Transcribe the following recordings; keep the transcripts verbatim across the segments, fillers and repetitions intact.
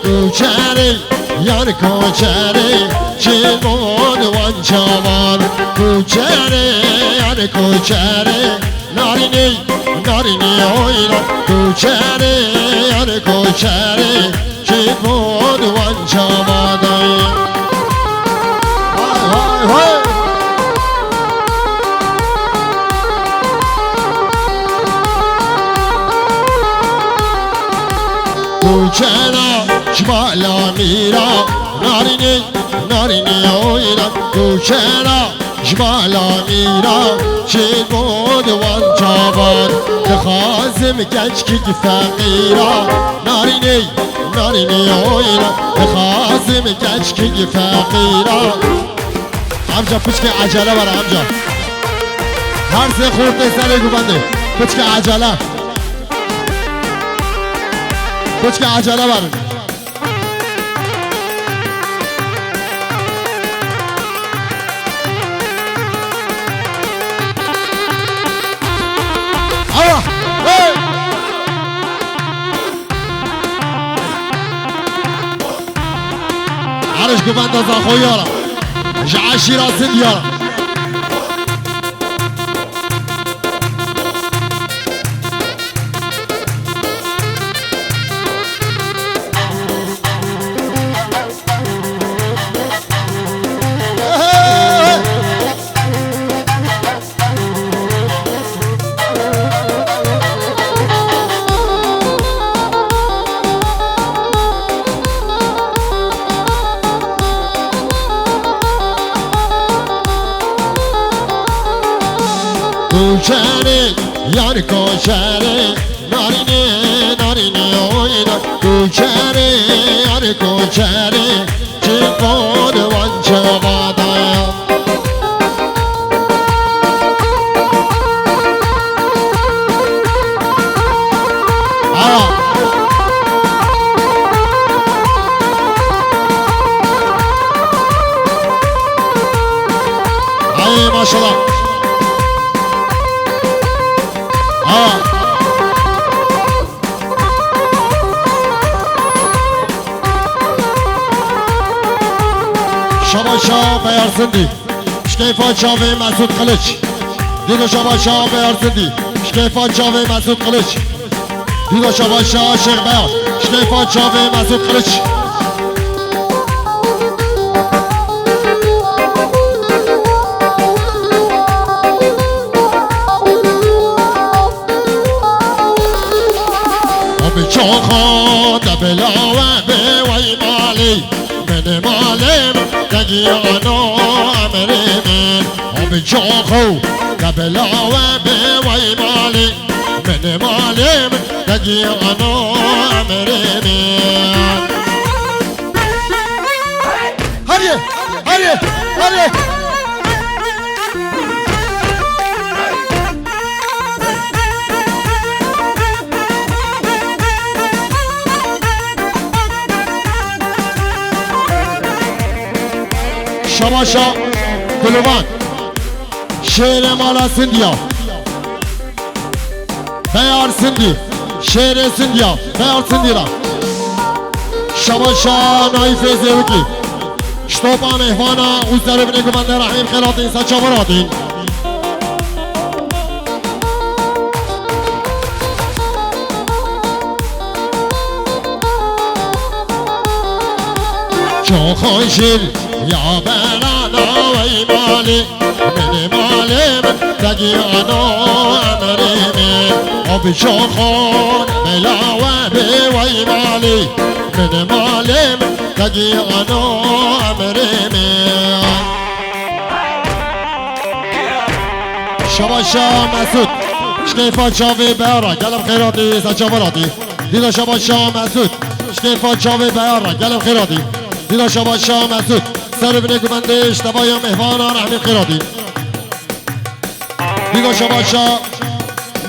Koçerê, yar koçerê, çi bo di wan çavan. Koçerê, yar koçerê, narînê, narînê oyna. Koçerê, yar koçerê, çi bo di wan çavan. Hay, hay, hay. Koçera ji bala mîra, narînê, narînê oyna. Koçera ji bala mîra, çi bo di wan çavan. Dixwazim keçkî feqîra, narînê, narînê oyna. Dixwazim keçkî feqîra. Amca piçkê ecele were amca. Her sê xortê serê guvendê. Piçkê ecele. Piçkê ecele werin. Awa! Hey! Hariş guvenda Zaxoyara. Ji eşîra Sindiyara. Koçerê, yar koçerê, narînê, narînê oyna. Koçerê, yar koçerê, çi bo di wan çavan da ya. Awa. Ay maşallah. Awa. Şabaşa Beyar Sindî. Ji keyfa çavê Mesûd Qiliç. Dîdo şabaşa Beyar Sindî. Ji keyfa çavê Mesûd Qiliç. Dîdo şabaşa Şêx Beyar. Ji keyfa çavê Mesûd Qiliç. Bi çaxa te bila we bê wey malê. Min malê min te giyano emrê min. Bi çaxa te bila we bê wey malê. Min malê min te giyano emrê min. Hadi, hadi, hadi. Şabaşa Gulûvan. Şêrê mala Sindiya. Beyar Sindî. Şêrê Sindiya. Beyar Sindî ra. Şabaşa Naîfê Zêwikî. Ji topa mêhvana û serê binê guvende Rehîm Xêratî, ser çavan hatî. Çaxa jêr ya berana wey malê. Min malê min te giyano emrê min. O bi çaxan bela we bê wey malê. Min malê min te giyano emrê min. Şabaşa Mesûd. Ji keyfa çavê Beyara. Gelem xeyratî, ser çavan hatî. Dîda şabaşa Mesûd. Ji keyfa çavê Beyara. Gelem xeyratî. Dîda şabaşa Mesûd. Ser binê guvendê ji tevaya mêhvana Rehmî Xêratî. Dîda şabaşa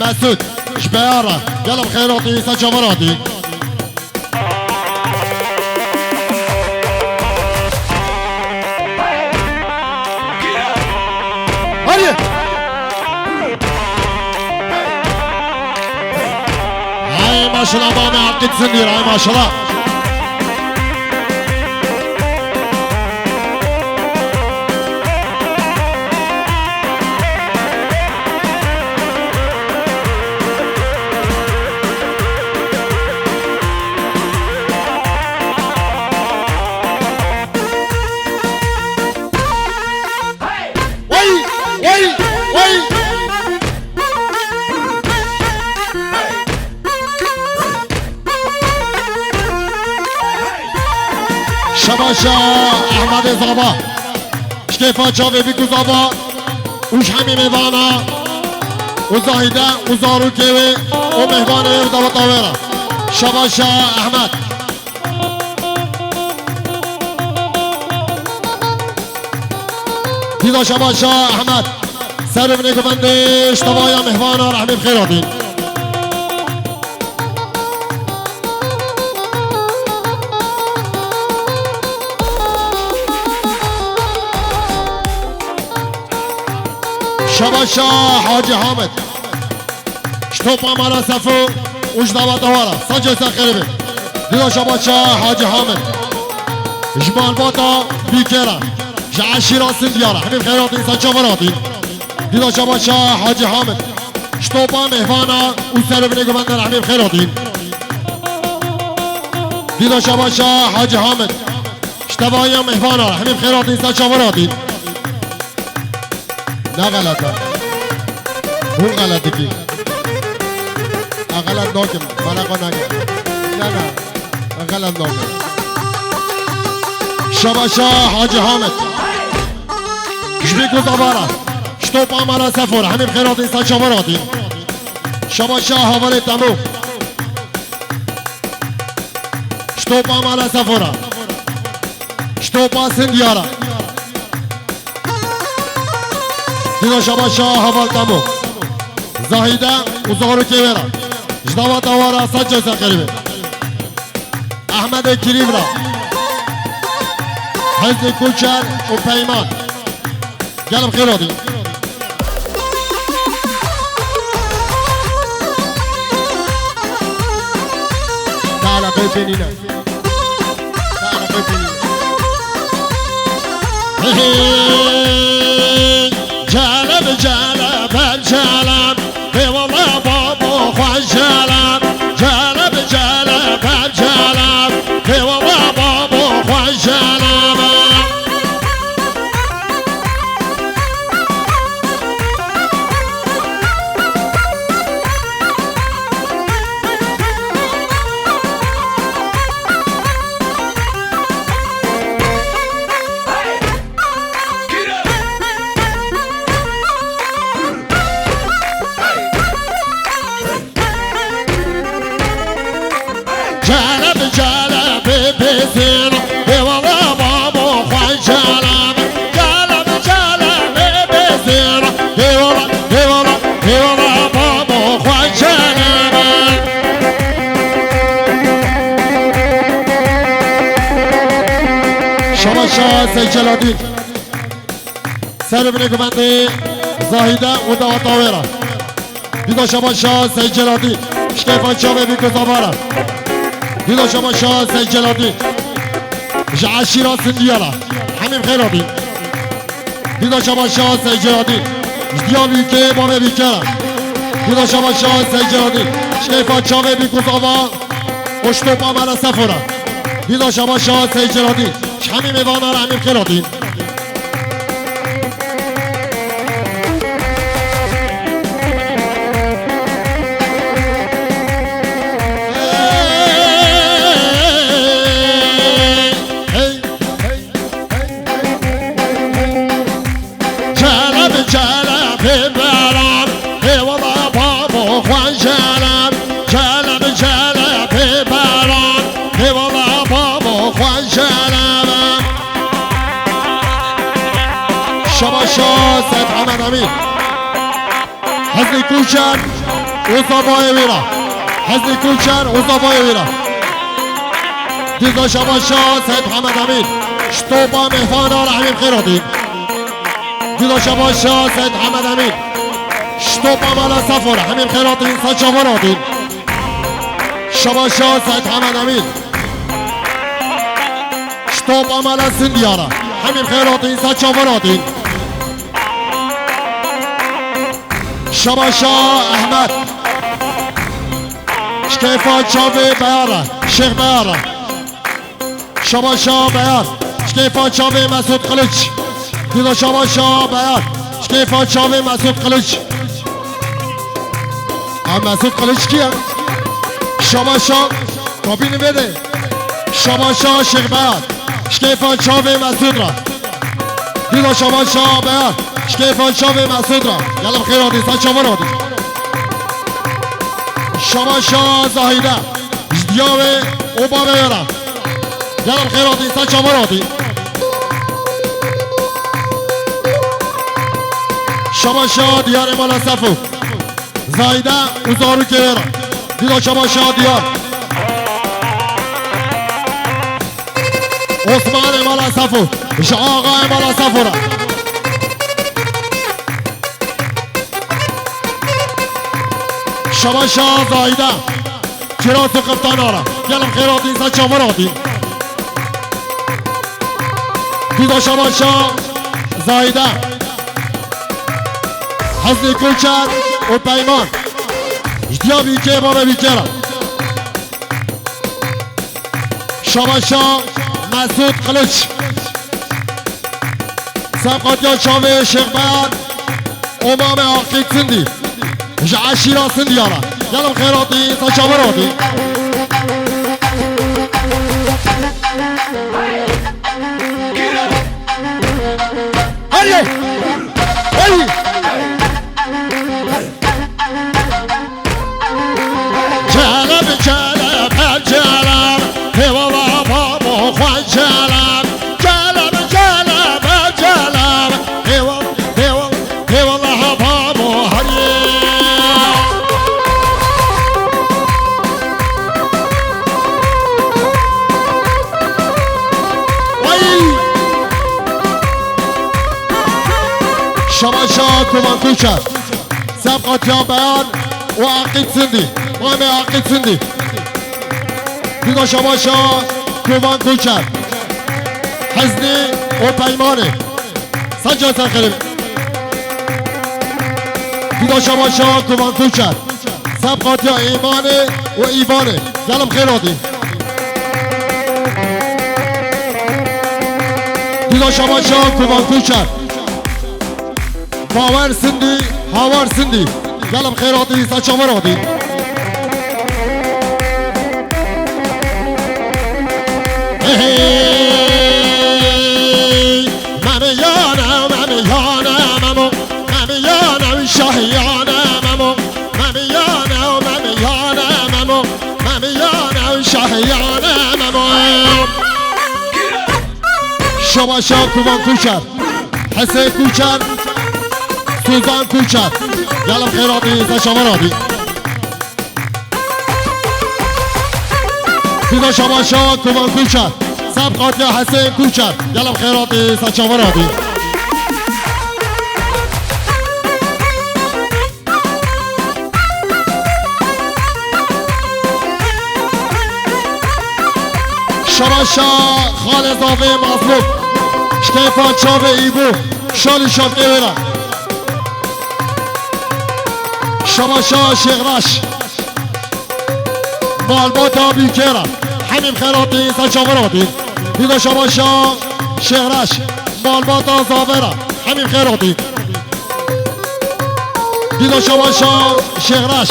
Mesûd ji Beyara. Gelem xeyratî, ser çavan hatî. Hadi. Ay maşallah, bana Abdülsündir, ay maşallah. Şabaşa Ehmedê Zava. Ji kêfa çavê Bîk û Zava û ji hemî mêvana û Zahîde û zarokê wê û mêvanê wê û daweta wê re. Şabaşa Ehmed. Dîda şabaşa Ehmed. Ser û binê guvendê ji tevaya mêvana re hemî bi xêr hatîn. Şabaşa Hacî Hamid. Ji topa mala Sefo û ji daweta wê re. Sac û ser xêrê be. Dîda şabaşa Hacî Hamid. Ji malbata Bîkê re. Ji eşîra Sindiya re. Hemî bi xêr hatîn, ser çava hatîn. Dîda şabaşa Hacî Hamid. Ji topa mêvana û ser û binê guvendan hemî bi xêr hatîn. Dîda şabaşa Hacî Hamid. Ji tevaya mêvana hemî bi xêr hatîn, ser çava hatîn. Ne xelet e. Hûn xelet dikî. Ez xelet nakim. Mala xwe nake. Ne, ne. Ez xelet nakim. Şabaşa Hacî Hamid. Ji Bîk û Zava re. Ji topa mala Sefo re. Hemî bi xêr hatîn, ser çava hatîn. Şabaşa hevalê Temo. Ji topa mala Sefo re. Ji topa Sindiya re. Dîda şabaşa heval Temo. Zahîde û zarokê wê re. Ji daweta wê re, sac û ser xêrê be. Ehmedê Kirîv re. Hizrê Koçer û Peyman. Gelê bi xêr hatîn. Teala qey pênîne. Teala qey pênîne. Hey, hey. Celeb, celeb, em celeb. Eyvallah babo xweş celeb. Celeb, celeb, em celeb. Eyvallah babo xweş celeb. Celeb, celebê bêzîn, ê wele babo xwe celeb. Celeb, celebê bêzîn, ê wele, ê wele, ê wele babo xwe celeb. Şabaşa Seyceladîn. Ser û binê guvendê Zahîde û daweta wê re. Dîda şabaşa Seyceladîn. Ji keyfa çavê Bîk û Zava re. Dîda şabaşa Seyceladîn. Ji eşîra Sindiya re. Hemî bi xêr hatîn. Dîda şabaşa Seyceladîn. Ji diya Bîkê, bavê Bîkê re. Dîda şabaşa Seyceladîn. Ji keyfa çavê Bîk û Zava. Û ji topa mala Sefo re. Dîda şabaşa Seyceladîn. Ji hemî mêvana re hemî bi xêr hatîn. Celeb, celebê beran, ê wele babo xwe celeb. Celeb, celebê beran, ê wele babo xwe celeb. Şabaşa Seyîd Hemed Emîn. Hizrê Koçer û zavayê wê re. Hizrê Koçer û zavayê wê re. Dîda şabaşa Seyîd Hemed Emîn. Ji topa mêvana re hemî bi xêr hatîn. Dîda şabaşa Seyîd Hemed Emîn. Ji topa mala Sefo re. Hemî bi xêr hatîn, ser çava hatîn. Şabaşa Seyîd Hemed Emîn. Ji topa mala Sindiya re. Hemî bi xêr hatîn, ser çava hatîn. Şabaşa Ehmed. Ji keyfa çavê Beyar re. Şêx Beyar re. Şabaşa Beyar. Ji keyfa çavê Mesûd Qiliç. Dîda şabaşa Beyar. Ji keyfa çavê Mesûd Qiliç. Em Mesûd Qiliç kî ye? Şabaşa. Kapînî vê de. Şabaşa Şêx Beyar. Şkêfa çavê Mesûd ra. Dîda şabaşa Beyar. Şkêfa çavê Mesûd ra. Gelê bi xêr hatî, ser çavan hatî. Şabaşa Zahîde. Ji diya wê û bavê wê re. Gelê bi xêr hatî, ser çavan hatî. Şabaşa diyarê mala Sefo. Zahîde û zarokê wê re. Dîda şabaşa diyar. Osmanê mala Sefo. Ji axayê mala Sefo re. Şabaşa Zahîde. Kiras û Qirtana re. Gelê bi xêr hatî, ser çavan hatî. Dîda şabaşa Zahîde. Heznî Koçer û Peyman. Ji diya Bîkê, bavê Bîkê re. Şabaşa Mesûd Qiliç. Ser qatiya çavê Şêx Beyar û mamê Aqîd Sindî. Ji eşîra Sindî ya re. Gelê bi xêr hatî, ser çavan hatî. Hadi! Hadi! Celeb, celeb, ev celeb, hêwala babo xwe celeb. Celeb, celeb, ev celeb, hêwal, hêwal, hêwala babo heriyê. Ay! Şabaşa Kovan Koçer. Ser qatiya Beyan û Aqîd Sindî. Mamê Aqîd Sindî. Dîda şabaşa Kovan Koçer. Heznî û Peymanê. Ser çavan ser xêr. Dîda şabaşa Kovan Koçer. Ser qatiya Îmanê û Îvanê. Gelê bi xêr hatî. Dîda şabaşa Kovan Koçer. Bawer Sindî, Hawar Sindî. Gelê bi xêr hatî, ser çavan hatî. Hey, hey. Memiyane, memiyane, memo. Memiyane, şahiyane, memo. Memiyane, memiyane, memo. Memiyane, şahiyane, memo. Şabaşa Kovan Koçer. Hesên Koçer. Suzan Koçer. Gelê bi xêr hatî, ser çavan hatî. Dîda şabaşa Kovan Koçer. Ser qatiya Hesên Koçer. Gelê bi xêr hatî, ser çavan hatî. Şabaşa xalê zavê Mazlûm. Şkêfa çavê Îbû. Şal û şapkê wê re. Şabaşa Şêxreş. Malbata Bîkê re. Hemî bi xêr hatî, ser çavan hatî. Dîda şabaşa Şêxreş. Malbata zavê re. Hemî bi xêr hatî. Dîda şabaşa Şêxreş.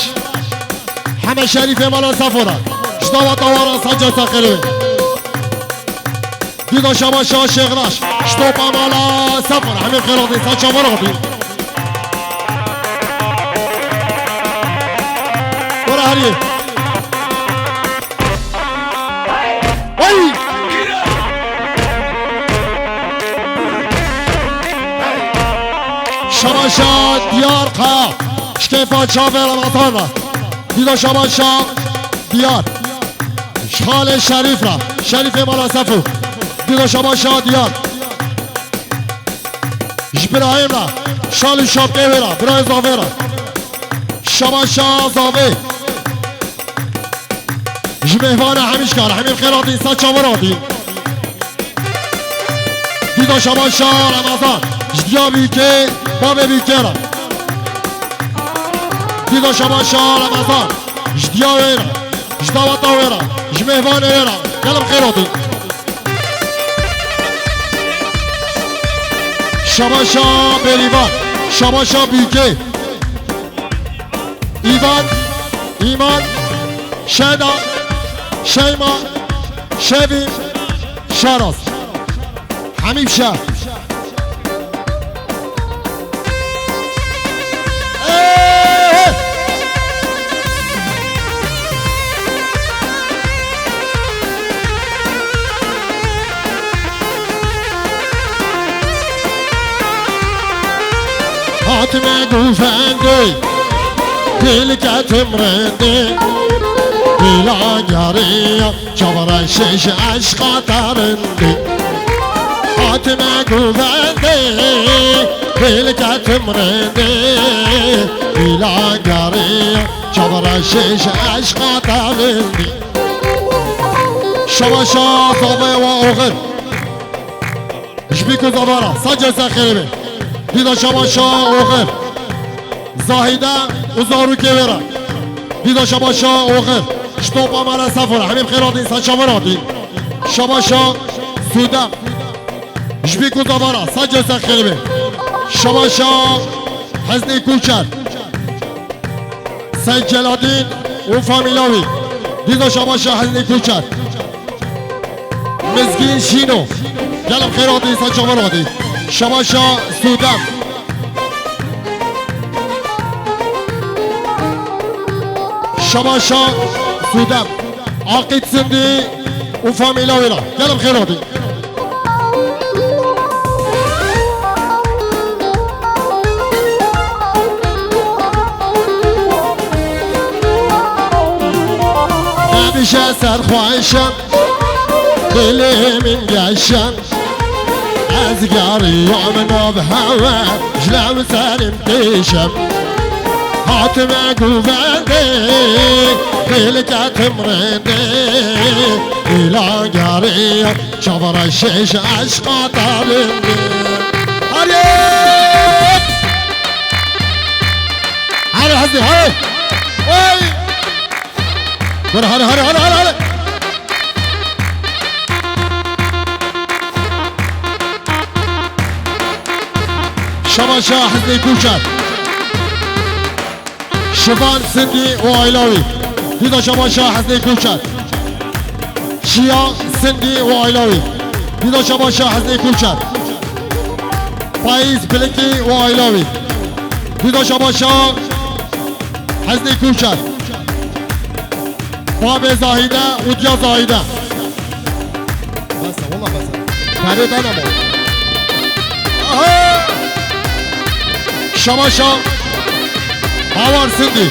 Heme Şerîfê mala Sefo re. Ji daweta wan re, ser çavan ser xêr. Dîda şabaşa Şêxreş. Ji topa mala Sefo re. Hemî bi xêr hatî, ser çavan hatî. Were heriyê. Ay! Şabaşa Diyar Kaya. Şkêfa çavê Ramazan re. Dîda şabaşa Diyar. Ji xalê Şerîf re. Şerîfê mala Sefo. Dîda şabaşa Diyar. Ji Birahîm re. Şal û şapkê wê re. Birayê zavê re. Şabaşa zavê. Ji mêvana Hemîşka re. Hemî bi xêr hatî, ser çavan hatî. Dîda şabaşa Ramazan. Ji diya Bîkê, bavê Bîkê re. Dîda şabaşa Ramazan. Ji diya wê re. Ji daweta wê re. Ji mêvanê wê re. Gelê bi xêr hatî. Şabaşa Bêrîvan. Şabaşa Bîkê. Îvan, Îman, Şeda, Şeyma, Şevî, Şaraz. Hemî bişa. Hatime guvendê, pêlike timrendê, pêla geriya. Çavara şeş eşqa tarindî. Hatime guvendê, pêlike timrindî. Bila geriya, çavara şeş eşqa tarindî. Şabaşa zavaya wa oxir. Ji bî ku zavara, sace ser xêrê be. Dîda şabaşa oxir. Zahîde û zarokê wê re. Dîda şabaşa oxir. Ji topa me re sefora. Hemî bi xêr hatîn, sen çavan hatîn. Şabaşa Sûdem. Ji bî ku zavara, sen cewse xêr be. Şabaşa Heznî Kûçer. Seyîd Celadîn û famîla wî. Dîda şabaşa Heznî Kûçer. Mizgîn Şîno. Gelek xêr hatî, sen çavan hatî. Şabaşa Sûdem. Şabaşa Sûdem. Aqît Sindî û famîla wî re. Gelek xêr hatî. Hemîşe serxweş e, dilê min geş e. Ez geriyam nav hewe, ji lew serim têşem. Hatime guvendê, pêlike timrindê. Îla geriya, çavara şeş eşqa tarindê. Hadi! Hadi, hadi, hadi! Oy! Hadi, hadi, hadi, hadi, hadi! Şabaşa Heznî Kûçer. Şivan Sindî û aîla wî. Dîda şabaşa Heznî Kûçer. Şiya Sindî û aîla wî. Dîda şabaşa Heznî Kûçer. Payîz Bilikî û aîla wî. Dîda şabaşa Heznî Kûçer. Babê Zahîde û diya Zahîde. Bes e, wela bes e. Perê dana baba. Aha! Şabaşa Hawar Sindî.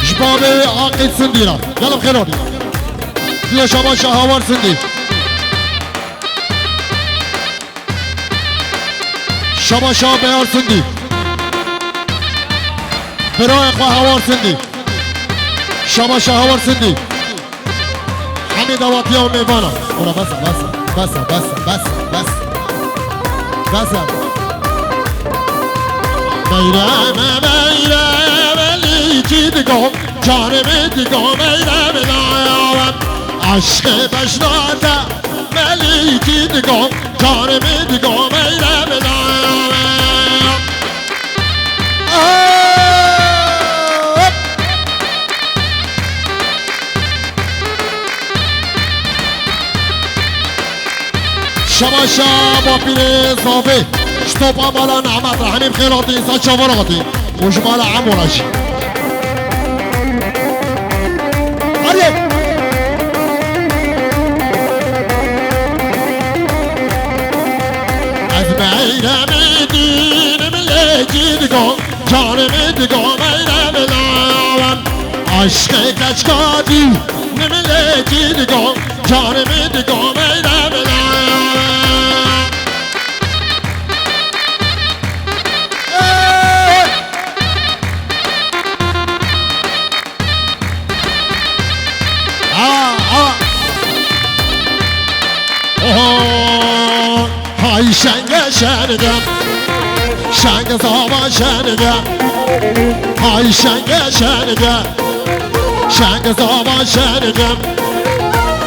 Ji babê Aqît Sindî re. Gelek xêr hatî. Diya şabaşa Hawar Sindî. Şabaşa Beyar Sindî. Birayê xwe Hawar Sindî. Şabaşa Hawar Sindî. Hemî dawatiya û mêvana. Ora bes e, bes e, bes e, bes e, bes e, bes e. Bes e. Meyreme, meyreme, lîkî digo, canê min digo, meyreme, meyreme. Aşkê beşnate. Melîkî digo, carê min digo, meyrem lame. Hop! Şabaşa bapîrê zavê, ji topa mala Nehmet re, hemî bi xêr hatî, însan çavan hatî. û ji mala Emo re jî. Hadi! Ez meyremê dînim lê cî digo, canê min digo meyrem lawem. Aşkê keçka dînim lê cî digo, canê min digo meyrem lawem. Ê! A, a. Oho. Hay şenge şenge. Şenge zava şenge. Hay şenge şenge. Şenge zava şenge.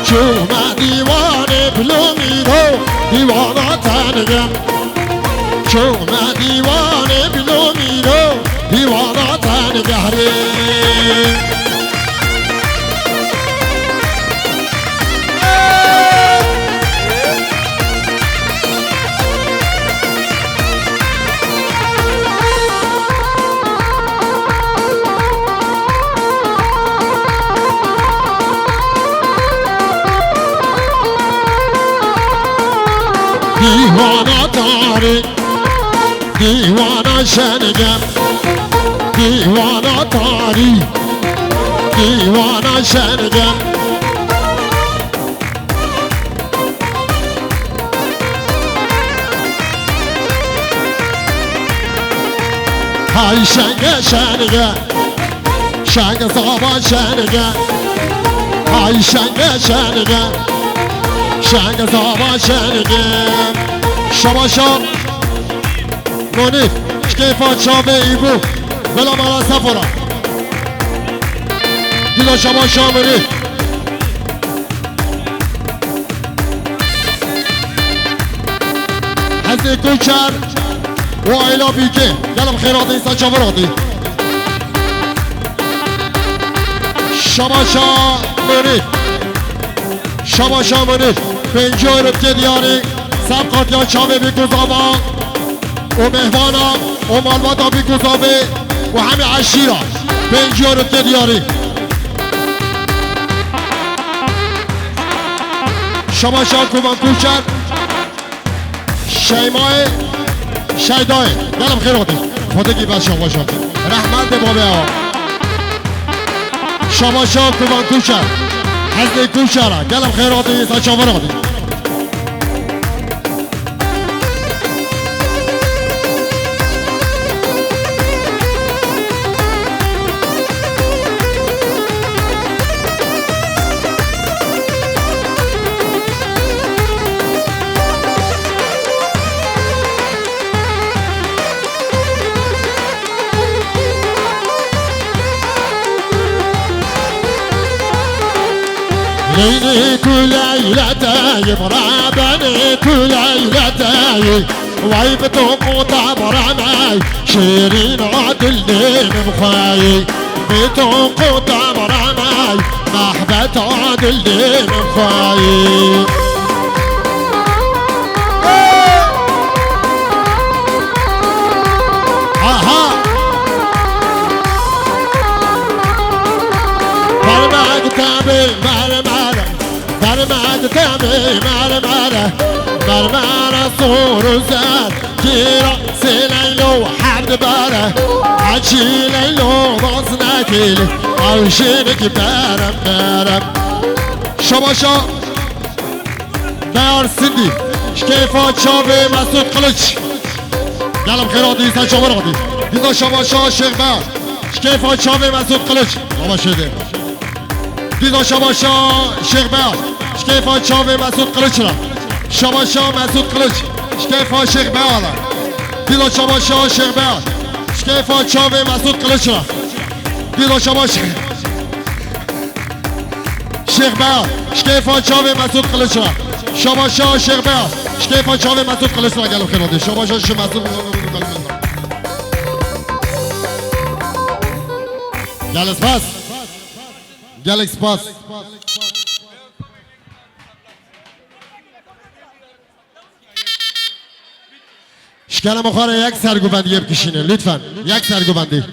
Çûme dîwanê bilomî ro, dîwana tenge. Çûme dîwanê bilomî ro, dîwana tenge herê. Dîwana tarî, dîwana şenige, dîwana tarî, dîwana şenige. Hay şenge şenge, şenge zava şenge. Hay şenge şenge, şenge zava şenge. Şabaşa Monî, şkeyfa çavê îbû. Vela mala sefora. Dîna şabaşa Monî. Hezê Koçer û Ayla Bîkê. Gelm xêratî, saça viratî. Şabaşa Murî. Şabaşa Murî. Pêncî euro dike diyarî. Seb qatiya çavê bî ku zava. û mêhvana û malbata Bîkûzavê û hemî eşîra pêncî euro dike diyarî. Şabaşa Kovan Koçer, Şeymayê, Şeydayê. Gelm xêr hatî. Xwedekî ber şabaşa. Rehmet de babê awa. Şabaşa Kovan Koçer. Hezê Koçera. Gelm xêr hatî. Saça viratî. Leylî ku leylete yim, rebenî ku leylete yî. Wey bi to quta biramey, şêrîna dilê min xweyî. Bi to quta biramey, mehbeta dilê min xweyî. Aha! Bermek temê mermer, bermek temê mermer, mermer sor û zer, kîra sê leylo herd bere, hecî leylo baz nekî, ew jinik berem berem. Şabaşa Beyar Sindî, şkeyfa çavê Mesut Kılıç. Gelm xêr hatî, sen çavan hatî. Dîna şabaşa Şêx Beyar, şkeyfa çavê Mesut Kılıç. Baba şêdê. Dîna şabaşa Şêx Beyar, şkeyfa çavê Mesut Kılıç ra. Şabaşa Mesut Kılıç, şkeyfa Şêx Beyar ra. Dîna şabaşa Şêx Beyar, şkeyfa çavê Mesut Kılıç ra. Dîna şabaşa Şêx Beyaz, şkeyfa çavê Mesut Kılıç ra. Şabaşa Şêx Beyaz, şkeyfa çavê Mesut Kılıç ra, gelm xêr hatî. Şabaşa Şêx Mesut. Gelek spas. Gelek spas. Şkene mixware yek serguvendiyê bikişîne, lütfen. Yek serguvendi.